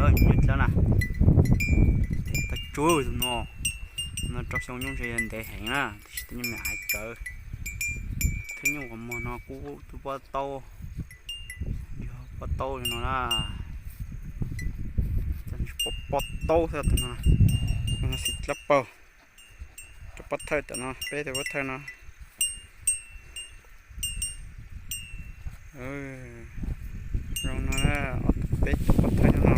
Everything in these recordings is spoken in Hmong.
Nyob dlab na, tag tsuag tus no, no rau xyoo nyuj ntshe ntev heev na, tiam sis tus nyuj me hais tsawv. Thiab nyuj qhov muag no kuj tus pob taub, yog pob taub li no na, pob taub xwb tus no, xim dlab paug, rau pob thawj tom no, peb tus pob thawj no. Zoo no, peb tus pob thawj no,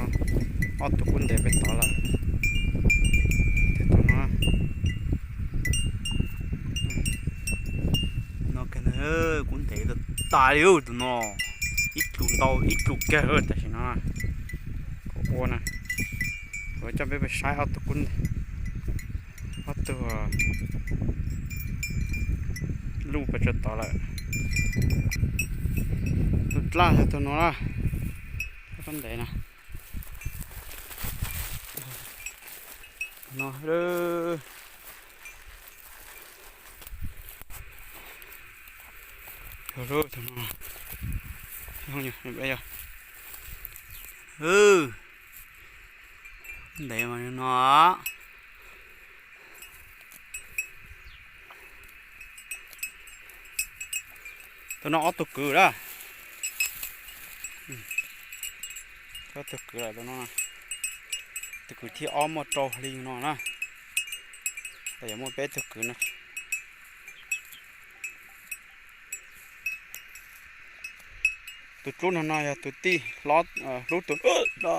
ob tug kub ntev peb tod lawm. Tus no, no kawg, kub ntev tas tas li tus no, ib tug ntau ib tug kawg tam sim no. Kuv ua na, kuv coj peb pais saib ob tug kub ntev, ob tug luj pes tsawg tod lawm. Tus dlab yog tus no, kub ntev na. No, tus no, yog, ntev mas no. Tus no ob tug kwv lawm. Ob tug kwv lawm tus no. Tus kwv thib ob muaj rau hli no na. Tau yuav muaj peb tug kwv no. Tus dlub no no yog tus tij hlob, hlub tus no.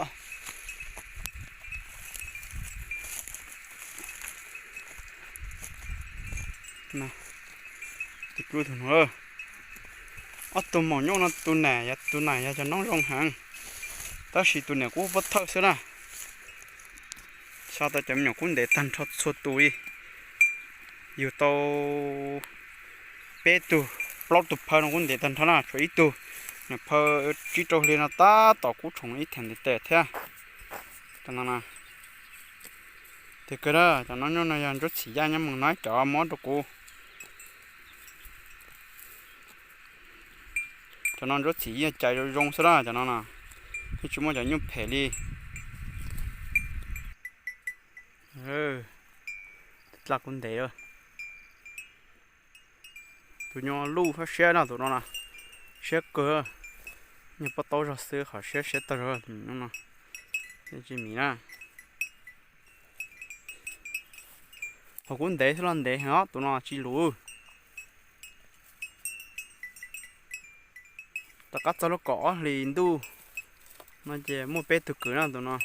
Tus dlub tus no, ob tug maum nyuj no tus nam yog, tus nam yog cov noob zoo heev, tab sis tus niam kuj pob thawj xwb na. Xyov tau cov me nyuam kub ntev tag nrho txhua tus li. Yug tau peb tug plaub tug phaw no kub ntev tag nrho na, tshuav ib tug nyuam phaw tsib rau hli no tab tom kub tshoov ib thaum ntev tes thiab. Cov no na, tiag kawg na, cov noob nyuj no yog ntsuab txhim yaj nyob mus no cov muab rau kuv. Cov no ntsuab txhim yaj cais zoo zoo xwb na, cov no na, yeej tsis muaj cov nyuj phem li. Dlab kub ntev. Tus nyuag luj siab siab no, tus no na, siab kawg. Nyuag pob taub zog xwb, qhov siab siab tag zog tus no. Tsis mis na. Ho kub ntev xwb los ntev heev os, tus no tsis luv. Tom qab txog lub kaum ob hlis ntuj no ces muaj peb tug kwv na tus no.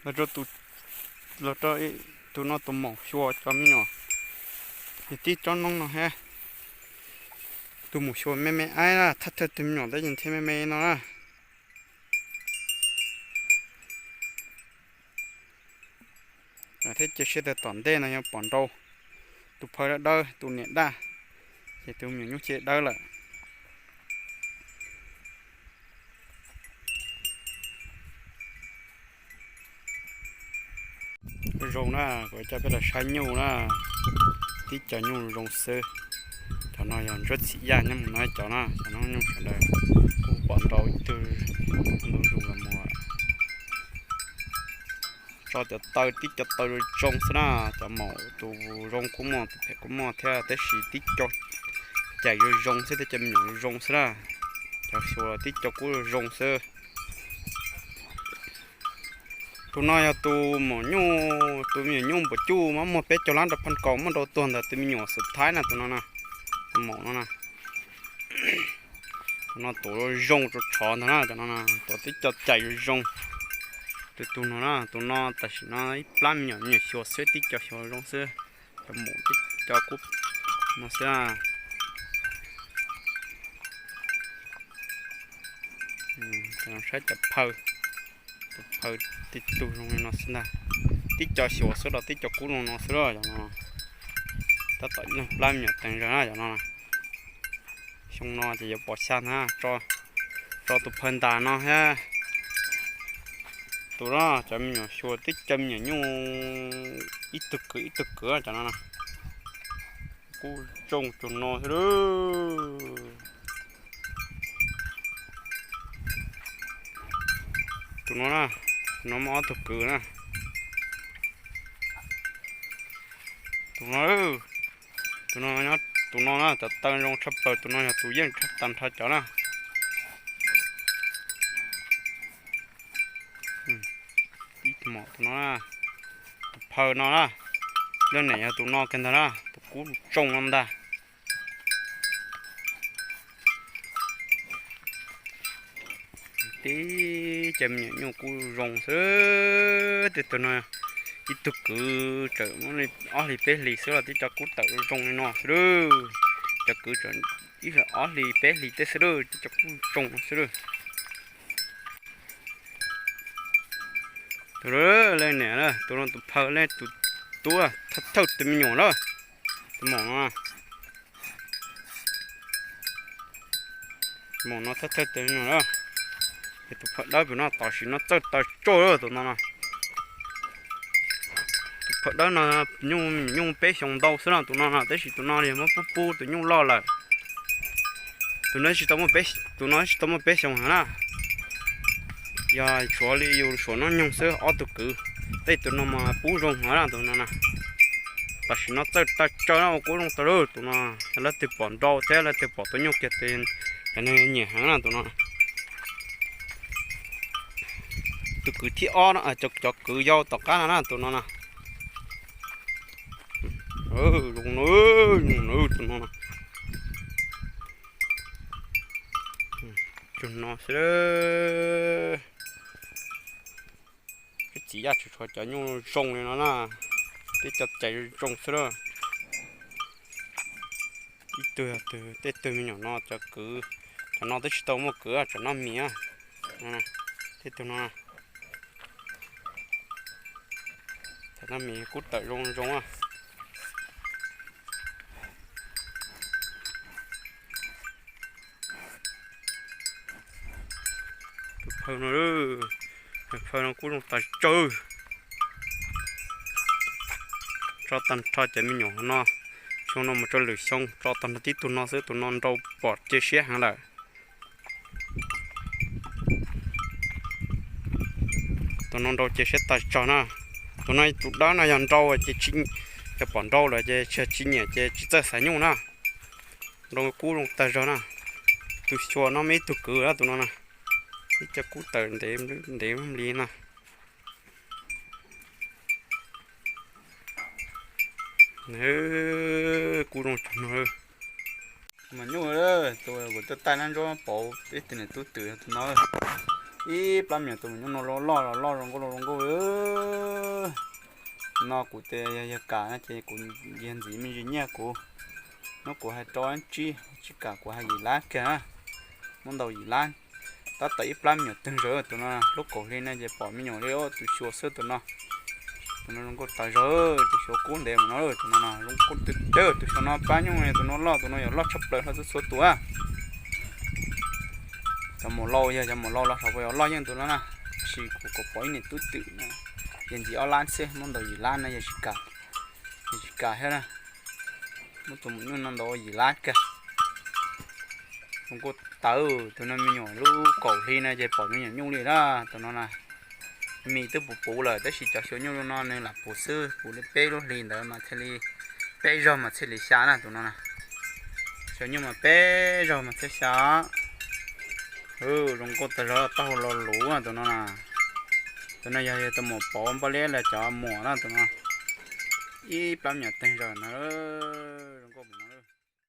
Los rau tus, los rau tus no tus maum xyuas cov me nyuam, nws tib tsob noob no thiab. Tus maum xyuas me me aib na, thawj thawj tus me nyuam tab sis thiaj me me no na. Thiab cia siab tias tom ntej no yuav pom nrau tus phaw dawb dawb, tus niam daj, ces tus me nyuam nyuj cia dawb lawm. Zoo na, kuv coj peb los saib nyuj na, tib co nyuj zoo xwb. Cov no yog ntsuab txhim yaj nyob mus no cov na, cov no nyuj sawv daws kuj pom nrau ib tug ntu zus los mus. Tso cov taw, tib co taw zoo zoo xwb na, cov maum tus zoo kuj muaj, tus phem kuj muaj thiab, tab sis tib co cais zoo zoo xwb, tib co me nyuam zoo zoo xwb na. Cov xyuas tib co kuj zoo xwb. Tus no yog tus maum nyuj, tus me nyuam nyuj npum cuj mas muag peb caug lab rau phaj kaus, muab nrau tuag ntawm tus me nyuam xub thaib na, tus no na, tus maum no na. Tus no tuav zoo tshov ntag na, cov no tuav tib co cais zoo zoo. Tus tus no na, tus no tam sim no ib plab me nyuam, me nyuam xyuas xwb, tib co xyuas zoo xwb. Cov maum tib co kuj no xwb. Saib cov phaw. Tus phaw tib tug zoo li no xwb ntag. Tib co xyuas xwb los tib co kub zoo no xwb los cov no. Tab tom leej plab me nyuam teeg zog na cov no. Xyoo no ces yuav pom xya ntag, tso tus phaw ntas no thiab. Tus no cov me nyuam xyuas tib co me nyuam nyuj ib tug kwv ib tug kwv cov no. Kub zoo tus no xwb. Tus no na, tus no muaj ob tug kwv na. Tus no, tus no, tus no na cov taw zoo tshaj plaws, tus no yog tus yeej tag nrho cov na. Ib mom tus no, tus phaw no na, leej niam yog tus no kiag ntag na, tus kub zoo no ntag. Tib co me nyuam nyuj kub zoo xwb. Tej tug no ib tug kwv tseem muaj ob hlis peb hlis xwb los tib co kub tawm zoo li no xwb. Cov kwv tseem ib ob hlis peb hlis tej xwb, tib co kub zoo xwb. Tus leej niam na, tus no tus phaw, leej tus tub thawj thawj tus me nyuam na. Tus maum no, maum no thawj thawj tus me nyuam na. Es tus phaw dawb pem no tam sim no txawj taw tsawj tus no no. Tus phaw dawb no nyuj, nyuj peb xyoos ntau xwb no tus no no, tab sis tus no yog muab pub pub tus nyuj loj lawm. Tus no tsis tau muaj peb, tus no tsis tau muaj peb xyoos heev na. Yog suav li yus suav noj nyoog xwb ob tug kwv, tej tus no mas pub zoo heev na tus no na. Tam sim no txawj taw tsawg na, ua kub zoo tag lawm tus no. Leej twg pom nrau thiab leej twg pom tus nyuj kiag tes, cov neeg nyiam heev na tus no. Tus kwv thib ob no, cov kwv yau tom qab no na tus no na. Zoo no, zoo no tus no na. Cog no xwb. Ib txiv yaj tsuas tshuav cov nyuj zoo li no na, tib co cais zoo xwb na. Ib tug, tej tug me nyuam no cov kwv, cov no twb tsis tau muaj kwv, tseem noj mis. Tej tug no, tseem noj mis kub tawm zoo zoo. Tus phaw no, tus phaw no kub zoo tas tsawg. Tso tag nrho cov me nyuam no, xyoo no mus rau lwm xyoo tso tag nrho tib tug no xwb, tus no nrau pom cia siab heev lawm. Tus no nrau cia siab tas tsawg na. Tus no tus dawb no yog nrau ces, yog pom nrau lawm ces tsis, tsis nyiam ces tsis txawj xav nyuj na. Nrau kub zoo tag zog na. Tus xyuas no muaj ib tug kwv na tus no na. Ib co kub tawm ntev ntev li na. Kub zoo tag no. Mas nyuj, tus kuv tuaj taij nab ntsuab pauv ib tug niam tub twm tus no. Ib plab me nyuam tus mas nyuj no los loj los loj zoo nkauj los zoo nkauj. No kuv tias yog, yog kam no ces kuv yog ntxiv me ntsis nyiaj kuv, hnub kuv hais rau tsib, tsis kam kuv hais yim lab kiag na. Muab ntau yim lab. Tab tom ib plab me nyuam twg zawg tus no, lub kaum hli no ces pom me nyuam li tus xyuas xwb tus no. Tus no zoo nkauj tas zog, tus xyuas kub ntev mus no, tus no zoo nkauj tiag tiag, tus xyuas no pab nyuj, tus no loj, tus no yuav loj tshaj plaws hlo txhua txhua tus. Cov maum laus yog cov maum laus los saum puas yuav loj yeej tus no na. Tab sis kuv kom pom ib niam tub twm no, ces ntxiv ob lab xwb, muab ntau yim lab no yog tsis kam, yog tsis kam thiab na. Muab tus maum nyuj no ntau yim lab kiag. Zoo nkauj tawv, tus no me nyuam lub kaum hli no ces pom me nyuam nyuj li na, tus no na. Mis twb puv puv lawm tab sis cov xyuas nyuj no nws lam puv xwb, puv li peb lub hlis ntawd mas thiaj li, peb zaug mas thiaj li xya na tus no na. Xyuas nyuj mas peb zaug mas thiaj xya. Zoo nkauj tas zog, taub hau lo lus tus no na. Tus no yog tus maum pauv npaj liab los cov muam na tus no. Ib plab me nyuam teeg zawg no.